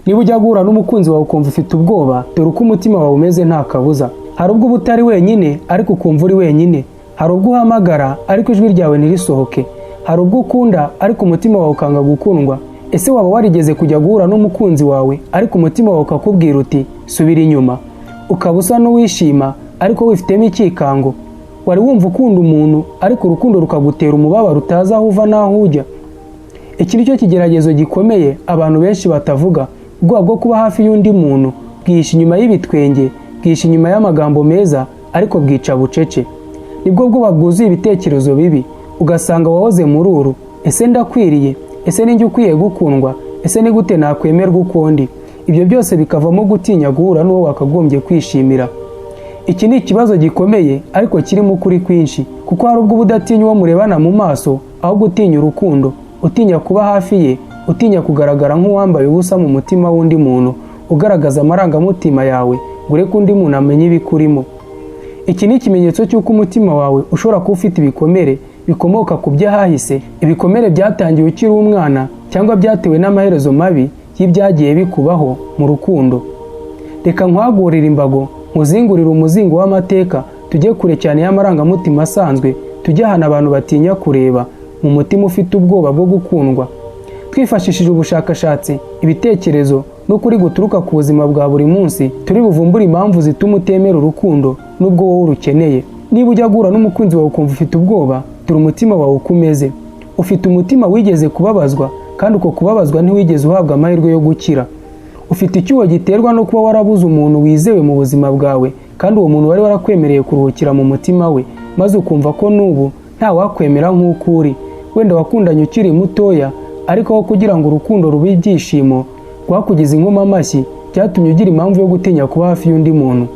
Niba ujya guhura n'umukunzi wawe ukumva ufite ubwoba, dore uko umutima wawe umeze nta kabuza. Hari ubwo uba utari wenyine ariko ukumva uri wenyine. Hari ubwo uhamagara ariko ijwi ryawe ntirisohoke. Hari ubwo ukunda ariko umutima wawe ukanga gukundwa. Ese waba warigeze kujya guhura n'umukunzi wawe ariko umutima wawe ukakubwira uti "Subira inyuma", ukaba usa n'uwishima ariko wifitemo icyikango? Wari wumva ukunda umuntu ariko urukundo rukagutera umubabaro utazi aho uva n'aho ujya? Iki ni cyo kigeragezo gikomeye abantu benshi batavuga: ubwoba bwo kuba hafi y'undi muntu. Bwihishe inyuma y'ibitwenge, bwihishe inyuma y'amagambo meza, ariko bwica bucece. Nibwo bwoba bwuzuye ibitekerezo bibi, ugasanga wahoze muri uru: "Ese ndakwiriye? Ese ninjye ukwiye gukundwa? Ese ni gute nakwemerwa ukundi?" Ibyo byose bikavamo gutinya guhura n'uwo wakagombye kwishimira. Iki ni ikibazo gikomeye ariko kirimo ukuri kwinshi, kuko hari ubwo uba udatinya uwo murebana mu maso, ahubwo utinya urukundo, utinya kuba hafi ye, utinya kugaragara nk'uwambaye ubusa mu mutima w'undi muntu, ugaragaza amarangamutima yawe ngo ureke undi muntu amenye ibikurimo. Iki ni ikimenyetso cy'uko umutima wawe ushobora kuba ufite ibikomere bikomoka ku by'ahahise, ibikomere byatangiwe ukiri umwana cyangwa byatewe n'amaherezo mabi y'ibyagiye bikubaho mu rukundo. Reka nkwagurire imbago, nkuzingurire umuzingo w'amateka, tujye kure cyane y'amarangamutima asanzwe, tujye ahantu abantu batinya kureba, mu mutima ufite ubwoba bwo gukundwa. Twifashishije ubushakashatsi, ibitekerezo n'ukuri guturuka ku buzima bwa buri munsi, turi buvumbure impamvu zituma utemera urukundo nubwo wowe urukeneye. Niba ujya guhura n'umukunzi wawe ukumva ufite ubwoba, dore umutima wawe uko umeze. Ufite umutima wigeze kubabazwa, kandi uko kubabazwa ntiwigeze uhabwa amahirwe yo gukira. Ufite icyuho giterwa no kuba warabuze umuntu wizewe mu buzima bwawe, kandi uwo muntu wari warakwemereye kuruhukira mu mutima we, maze ukumva ko n'ubu nta wakwemera nk'uko uri. Wenda wakundanye ukiri mutoya, ariko aho kugira ngo urukundo rube ibyishimo, rwakugize inkomamashyi. Byatumye ugira impamvu yo gutinya kuba hafi y'undi muntu.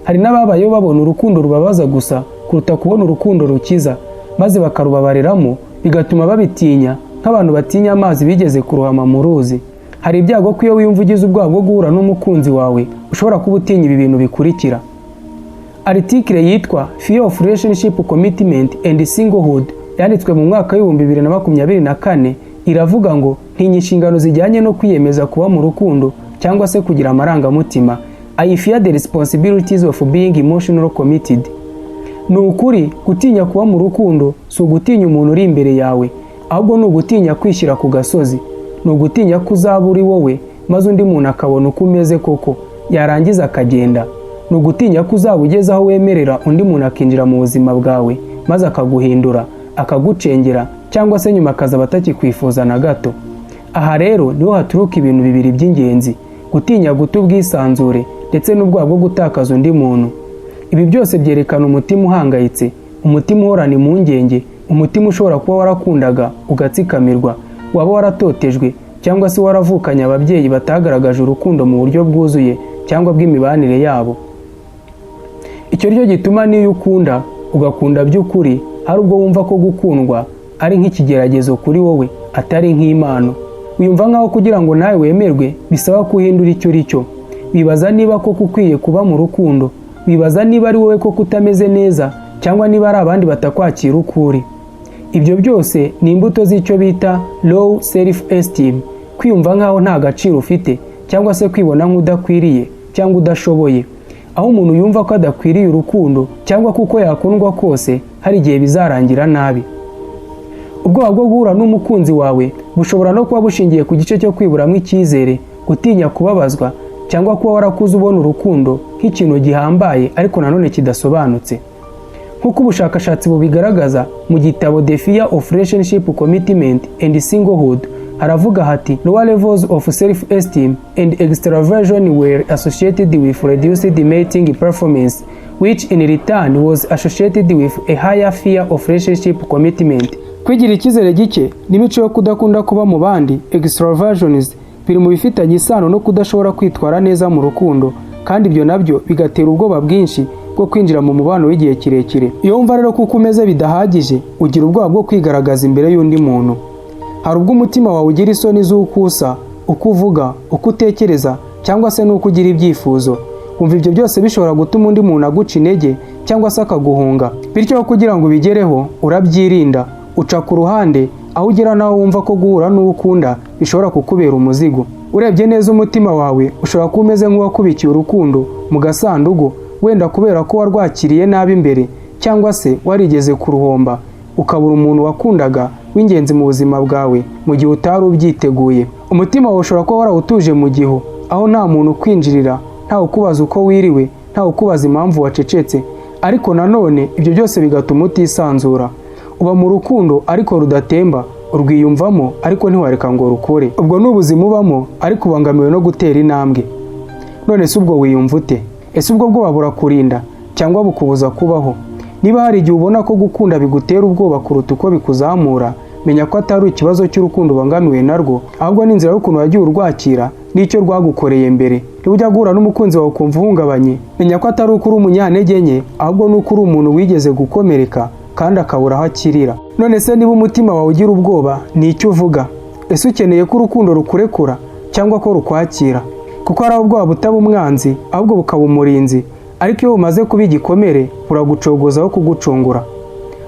Hari n'ababayeho babona urukundo rubabaza gusa kuruta kubona urukundo rukiza, maze bakarubabariramo, bigatuma babitinya nk'abantu batinya amazi bigeze kurohama mu ruzi. Hari ibyago ko iyo wiyumva ugize ubwoba bwo guhura n'umukunzi wawe, ushobora kuba utinya ibi bintu bikurikira. Article yitwa "Fear of Relationship Commitment and Singlehood", yanditswe mu mwaka w'2024, iravuga ngo: "Ntinya inshingano zijyanye no kwiyemeza kuba mu rukundo cyangwa se kugira amarangamutima." I fear the responsibilities of being emotional committed. Ni ukuri, gutinya kuba mu rukundo si ugutinya umuntu uri imbere yawe, ahubwo ni ugutinya kwishyira ku gasozi, ni ugutinya ko uzaba uri wowe maze undi muntu akabona uko umeze koko, yarangiza akagenda. Ni ugutinya ko uzaba ugeze aho wemerera undi muntu akinjira mu buzima bwawe, maze akaguhindura, akagucengera, cyangwa se nyuma akazaba atakikwifuza na gato. Aha rero niho haturuka ibintu bibiri by'ingenzi: gutinya guta ubwisanzure ndetse n'ubwoba bwo gutakaza undi muntu. Ibi byose byerekana umutima uhangayitse, umutima uhorana impungenge, umutima ushobora kuba warakundaga ugatsikamirwa, waba waratotejwe, cyangwa se waravukanye ababyeyi batagaragaje urukundo mu buryo bwuzuye cyangwa bw'imibanire yabo. Icyo ryo gituma n'iyo ukunda, ugakunda by'ukuri, hari ubwo wumva ko gukundwa ari nk'ikigeragezo kuri wowe, atari nk'impano. Wiyumva nk'aho kugira ngo nawe wemerwe bisaba ko uhindura icyo uri cyo. Wibaza niba koko ukwiye kuba mu rukundo, wibaza niba ari wowe koko utameze neza cyangwa niba ari abandi batakwakira uko uri. Ibyo byose ni imbuto z'icyo bita low self esteem, kwiyumva nk'aho nta gaciro ufite, cyangwa se kwibona nk'udakwiriye cyangwa udashoboye, aho umuntu yumva ko adakwiriye urukundo cyangwa kuko yakundwa kose hari igihe bizarangira nabi. Ubwoba bwo guhura n'umukunzi wawe bushobora no kuba bushingiye ku gice cyo kwiburamo icyizere, gutinya kubabazwa, cyangwa kuba warakuze ubona urukundo nk'ikintu gihambaye ariko nanone kidasobanutse. Nk'uko ubushakashatsi bubigaragaza mu gitabo The Fear of Relationship Commitment and Singlehood, haravuga hati: "Lower levels of self esteem and extraversion were associated with reduced mating performance, which in return was associated with a higher fear of relationship commitment." Kwigira icyizere gike n'imico yo kudakunda kuba mu bandi, extraversions, biri mu bifitanye isano no kudashobora kwitwara neza mu rukundo, kandi ibyo nabyo bigatera ubwoba bwinshi bwo kwinjira mu mubano w'igihe kirekire. Iyo wumva rero kuko umeze bidahagije, ugira ubwoba bwo kwigaragaza imbere y'undi muntu. Hari ubwo umutima wawe ugira isoni z'uko usa, uko uvuga, uko utekereza, cyangwa se n'uko ugira ibyifuzo. Wumva ibyo byose bishobora gutuma undi muntu aguca intege cyangwa se akaguhunga. Bityo kugira ngo ubigereho, urabyirinda, uca ku ruhande, aho ugera nawe wumva ko guhura n'uwo ukunda bishobora kukubera umuzigo. Urebye neza, umutima wawe ushobora kuba umeze nk'uwakubikiye urukundo mu gasanduku, wenda kubera ko warwakiriye nabi imbere, cyangwa se warigeze kuruhomba, ukabura umuntu wakundaga w'ingenzi mu buzima bwawe mu gihe utari ubyiteguye. Umutima wawe ushobora kuba warawutuje mu gihu, aho nta muntu ukwinjirira, ntawe ukubaza uko wiriwe, ntawe ukubaza impamvu wacecetse. Ariko nanone ibyo byose bigatuma utisanzura. Uba mu rukundo ariko rudatemba, urwiyumvamo ariko ntiwareka ngo rukore. Ubwo ni ubuzima ubamo ariko ubangamiwe no gutera intambwe. None se ubwo wiyumva ute? Ese ubwo bwoba burakurinda cyangwa bukubuza kubaho? Niba hari igihe ubona ko gukunda bigutera ubwoba kuruta uko bikuzamura, menya ko atari ikibazo cy'urukundo ubangamiwe narwo, ahubwo ni inzira y'ukuntu wagiye urwakira n'icyo rwagukoreye mbere. Niba ujya guhura n'umukunzi wawe ukumva uhungabanye, menya ko atari uko uri umunyantege nke, ahubwo ni uko uri umuntu wigeze gukomereka kandi akabura aho akirira. None se niba umutima wawe ugira ubwoba, ni icyo uvuga? Ese ukeneye ko urukundo rukurekura cyangwa ko rukwakira? Kuko hari aho ubwoba butaba umwanzi, ahubwo bukaba umurinzi. Ariko iyo bumaze kuba igikomere, buragucogoza aho kugucungura.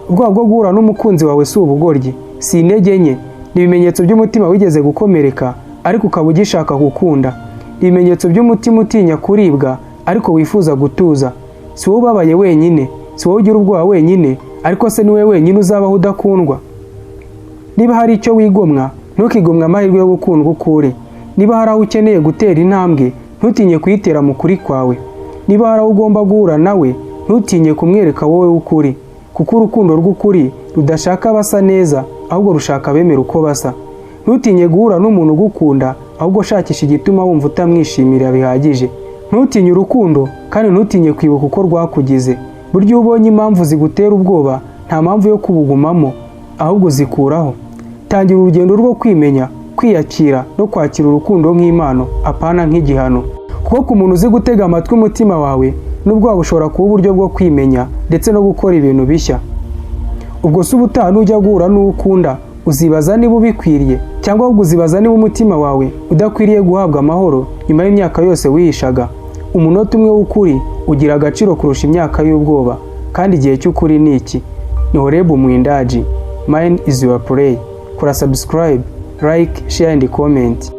Ubwoba bwo guhura n'umukunzi wawe si ubugoryi, si intege nke. Ni ibimenyetso by'umutima wigeze gukomereka ariko ukaba ugishaka gukunda. Ni ibimenyetso by'umutima utinya kuribwa ariko wifuza gutuza. Si wowe ubabaye wenyine, si wowe ugira ubwoba wenyine, ariko se ni wowe wenyine uzabaho udakundwa? Niba hari icyo wigomwa, ntukigomwe amahirwe yo gukundwa uko uri. Niba hari aho ukeneye gutera intambwe, ntutinye kuyitera mu kuri kwawe. Niba hari aho ugomba guhura nawe, ntutinye kumwereka wowe ukuri, kuko urukundo rw'ukuri rudashaka abasa neza, ahubwo rushaka abemera uko basa. Ntutinye guhura n'umuntu ugukunda, ahubwo shakisha igituma wumva utamwishimira bihagije. Ntutinye urukundo kandi ntutinye kwibuka uko rwakugize. Burya iyo ubonye impamvu zigutera ubwoba, nta mpamvu yo kubugumamo, ahubwo zikuraho. Tangira urugendo rwo kwimenya, kwiyakira no kwakira urukundo nk'impano, apana nk'igihano. Kuko ku muntu uzi gutega amatwi umutima wawe, n'ubwoba bushobora kuba uburyo bwo kwimenya ndetse no gukora ibintu bishya. Ubwo se ubutaha nujya guhura n'uwo ukunda, uzibaza niba ubikwiriye, cyangwa ahubwo uzibaza niba umutima wawe udakwiriye guhabwa amahoro nyuma y'imyaka yose wihishaga? Umunota umwe w'ukuri ugira agaciro kurusha imyaka y'ubwoba, kandi igihe cy'ukuri ni iki. Ni Horebu Mwindaji. Mine is your play. Kora subscribe, like, share and comment.